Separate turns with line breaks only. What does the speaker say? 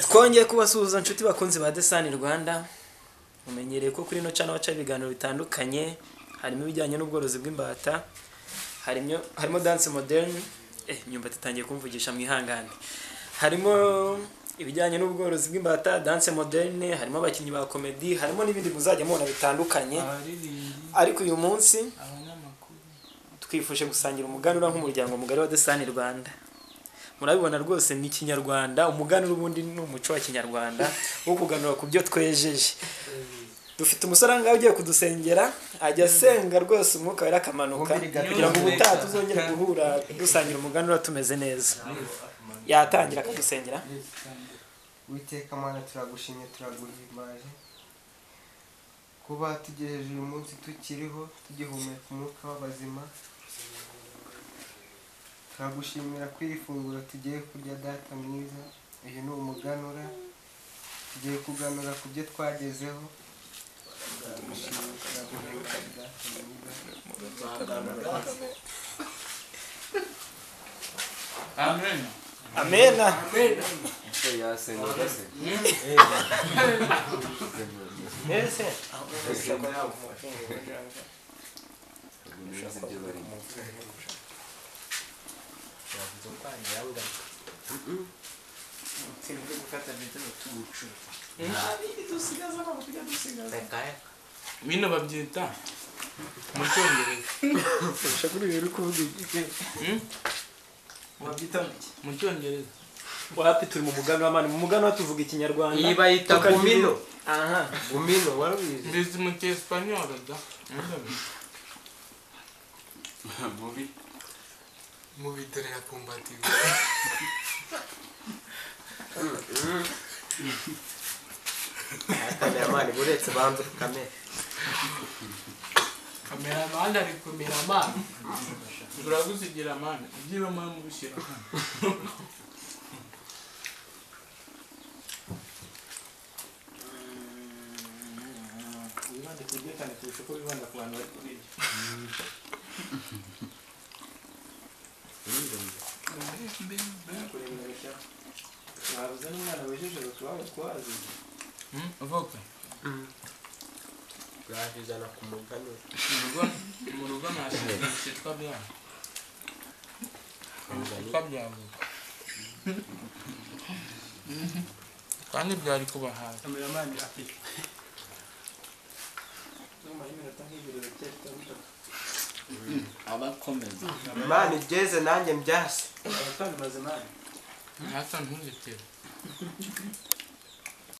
Twongeye kubasuhuza nshuti bakunzi ba The Sun Rwanda. Mumenyereye ko kuri ino channel baca ibiganiro bitandukanye, harimo ibijyanye n'ubworozi bw'imbata, harimo dance moderne, imyumbati itangiye kumvugisha mwihangane. Harimo ibijyanye n'ubworozi bw'imbata, dance moderne, harimo abakinnyi ba comedy, harimo n'ibindi muzajya mubona bitandukanye. Ariko uyu munsi twifuje gusangira umuganura nk'umuryango mugari wa The Sun Rwanda. Murabibona rwose ni Kinyarwanda, umuganura ubundi ni umuco wa Kinyarwanda wo kuganura ku byo twejeje. Dufite umusore ahangaha ugiye kudusengera, ajya asenga rwose umwuka wera akamanuka kugira ngo ubutaha tuzongere guhura dusangira umuganura tumeze neza. Yatangira akadusengera.
Uwiteka Mana, turagushimye, turaguhimbaje kuba tugejeje uyu munsi tukiriho, tugihumeka umwuka w'abazima. Turagushimira ko iri funguro tugiye kurya, Data mwiza. Uyu ni umuganura, tugiye kuganura ku byo twagezeho. Turagushimira, turaguhimbaje, Data mwiza.
Amen.
Amena.
Bino babyita mu Cyongereza. Mu Cyongereza.
Wapi turi mu muganura mani, mu muganura tuvuga Ikinyarwanda.
Iyi bayita gumino.
Aha.
Gumino warabizi.
Mbizi mu Cyesipanyol da.
Mubi.
Mubi dore ya kumbati.
Kameramani buretse banza kamera.
Kameramani ari kumira mani. Turagusigira mani. Ibyiba mani mubishyira hano.
Wibande ku biryo cyane kurusha uko wibanda ku bantu bari kubirya. Mwabuze n'umwana wejeje tubawe twazi.
Voka.
Bwahizana ku muganura.
Mu rugo nta kintu cyitwa bya. Cyitwa bya voka. Kandi byari kubahaza.
Kameramani afite. Numa y'iminota nk'ibiri cyangwa itatu.
Abakomeza.
Imana ibyeze nanjye mbyase.
Abatanga mazimana.
Ntasa ntuzitire.